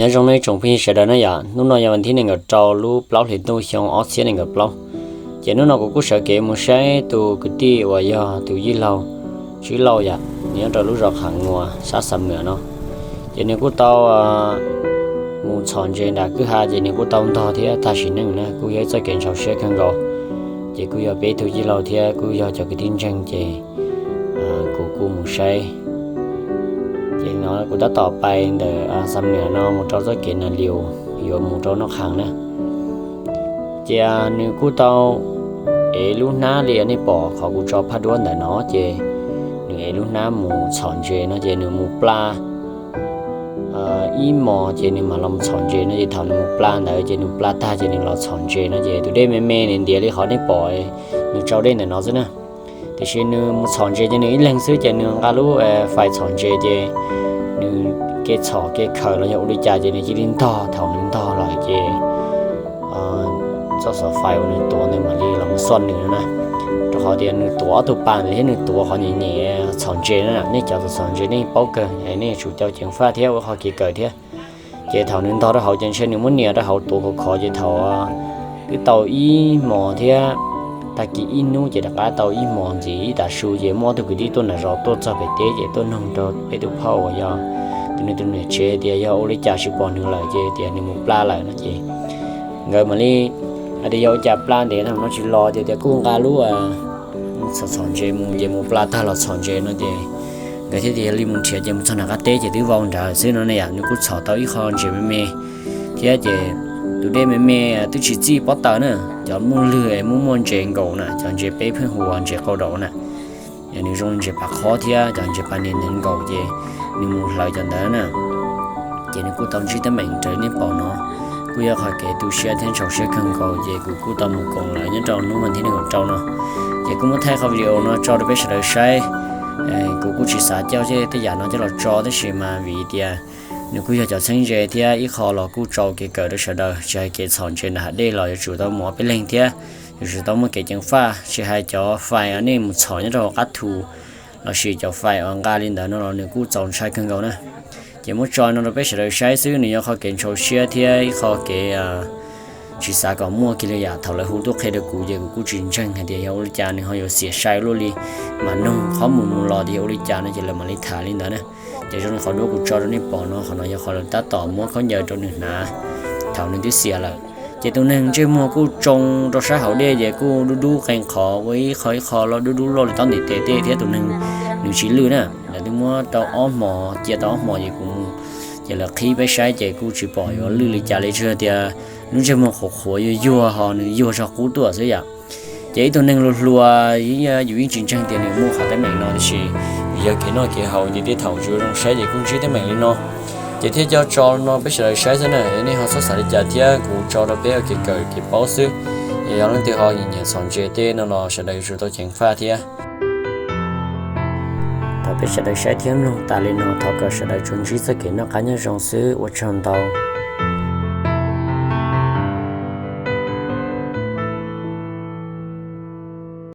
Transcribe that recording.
Nyob zoo nej tsoom phooj ywg sawv daws na yom, hnub no yog vas thib nees nkaum rau lub plaub hlis ntuj xyoo ob txhiab nees nkaum plaub. Ces hnub no kuv kuj sawv kev mus saib tus kwv tij uas yog tus yij laug Tswb Lauj yom, nws nyob rau lub zos Qham Nuas sab Xam Nuas no. Ces nws kuj tau mus txhom ntses nram kwj ha ces nws kuj tau ntog thiab tag sim neej na, kuj yog ib txoj kev ntxhov siab kawg nkaus. Ces kuj yog peb tug yij laug thiab kuj yog cov kwv tij ntseeg ces kuv kuj mus saib. Ces no kuv tab tom pais ntawm Xam Nuas no mus rau txoj kev Nas Lius yuav mus rau Noj Qham na. Ces nws kuj tau ev lub hnab li nej pom qhov kuv tso phaj duab ntawm no ces nws ev lub hnab mus txhom ntses no ces nws mus pla ib hmos ces nws mam los txhom ntses no ces thaum nws mus pla ntawd ces nws pla tag ces nws los txhom ntses no ces tus dej me me nws ntiav li qhov nej pom nws tsau dej ntawm no xwb na. Tiam sis nws mus txhom ntses ces nws ib leeg xwb ces nws nqa lub fais txhom ntses ces nws kev txhom kev khaws los yog ua li cas ces nws cia li ntog, thaum nws ntog lawm ces txoj xov fais uas nws tuav ntawd mam li los mus xoj nws no na. Rau qhov tias nws tuav ob tug pas ntawd thiab nws tuav qhov nyem nyem txhom ntses na, nej cov txhom ntses nej paub kawg, nej yuav tsum tau ceev faj thiab ua qhov kev kawm thiab. Ces thaum nws ntog rau hauv ces ntshe nws muab nias rau hauv tuav khov khov ces thaum twb tau ib hmos thiab tag kis ib hnub ces rov qab tau ib hmos ntxiv ib tag su ces muaj ob tug kwv tij tuaj nram zos tuaj txog pem teb ces tuaj noog rau peb tus phauj uas yog tus nws tus niam tsev tias yog ua li cas tsis pom nws lawm ces tias nws mus pla lawm no ces nkawd mam li hais tias yog ua cas pla ntev no tsis los ces tias kuj nqa lub txhom txhom ntses mus ces mus pla tag los txhom ntses no ces nkawd thiaj tias yog li mus nrhiav ces mus txog nram qab teb ces twb vau nrad xwb no ne yom. Nws kuj txhom tau ib qho ntses me me thiab ces tus dej me me twb tsis txij pob taws na, cov muaj lwg es muaj muaj ntses nkaus na, cov ntses peb pheej hu ua ntses qau daus na. Nws zoo ntses pas khob thiab cov ntses pas nias nkaus ces nws mus hlawv cov ntawd na. Ces nws kuj tau ntsib teeb meem raws li nej pom no, kuj yog qhov kev tu siab thiab ntxhov siab kawg nkaus ces kuv kuj tau mus koom lawv nyob rau hnub vas thib nees nkaum rau no. Ces kuj muab thaij qhov video no tso rau peb sawv daws saib. Kuv kuj tsis xav coj tej yam no coj los tso tab sis mas vim tias nws kuj yog cov txheeb ze thiab ib qho los kuj tso kev kawm rau sawv daws, tsis hais kev txhom ntses nram hav dej los yuav tsum tau mus ob peb leeg thiab yuav tsum tau muaj kev ceev faj, tsis hais cov fais uas nej mus txhom nyob rau hauv qab thu lossis cov fais uas nqa li ntawd no los nws kuj txaus ntshai kawg nkaus na. Ces muab tso no rau peb sawv daws saib xwb, nws yog qhov kev ntxhov siab thiab ib qho kev tsis xav kom muaj kiag li yam thaum lawv hu tuaj qhia rau kuv ces kuv kuj tsis ntseeg hais tias yog ua li cas nws ho yuav xiam sai luaj li. Mas noog qhov mus mus los tias yog ua li cas no ces lawv mam li tham li ntawd na. Ces zoo li qhov duab kuv tso rau nej pom no, qhov no yog qhov lawv tab tom muab khaub ncaws rau nws hnav thaum nws twb xiam lawm. Ces tus neeg ntsej muag kuj tsoo rau sab hauv dej ces kuj dub dub qee qhov ua ib qho ib qho loj dub dub loj li taub ntiv tes tej thiab tus neeg nws tsis lwj na. Lawv twb muab tau ob hmos, cia tau ob hmos ces kuv mus ces lawv qhib peb saib ces kuj tsis pom yuav lwj li cas li, tsuas yog tias lub ntsej muag qhuav qhuav yuag yuag ho nws yuag zog qub tuaj xwb yom. Ces ib tug neeg luag hluas yus yeej tsis ntseeg tias nws muaj qhov teeb meem no tiam sis vim yog kev noj kev haus ces tej thaum tsis ua zoo saib ces kuj ntsib teeb meem li no. Ces thiaj coj tso no peb sawv daws saib xwb na, nej ho txhob xav li cas thiab kuv tso rau peb ua kev kawm kev paub xwb. Es yog leej twg ho nyiam txhom ntses tej no los sawv daws yuav tsum tau ceev faj thiab. Thaum peb sawv daws saib thiab mloog tas li no thov kom sawv daws tsuas ntsib txoj kev noj qab nyob zoo xwb, ua tsaug ntau.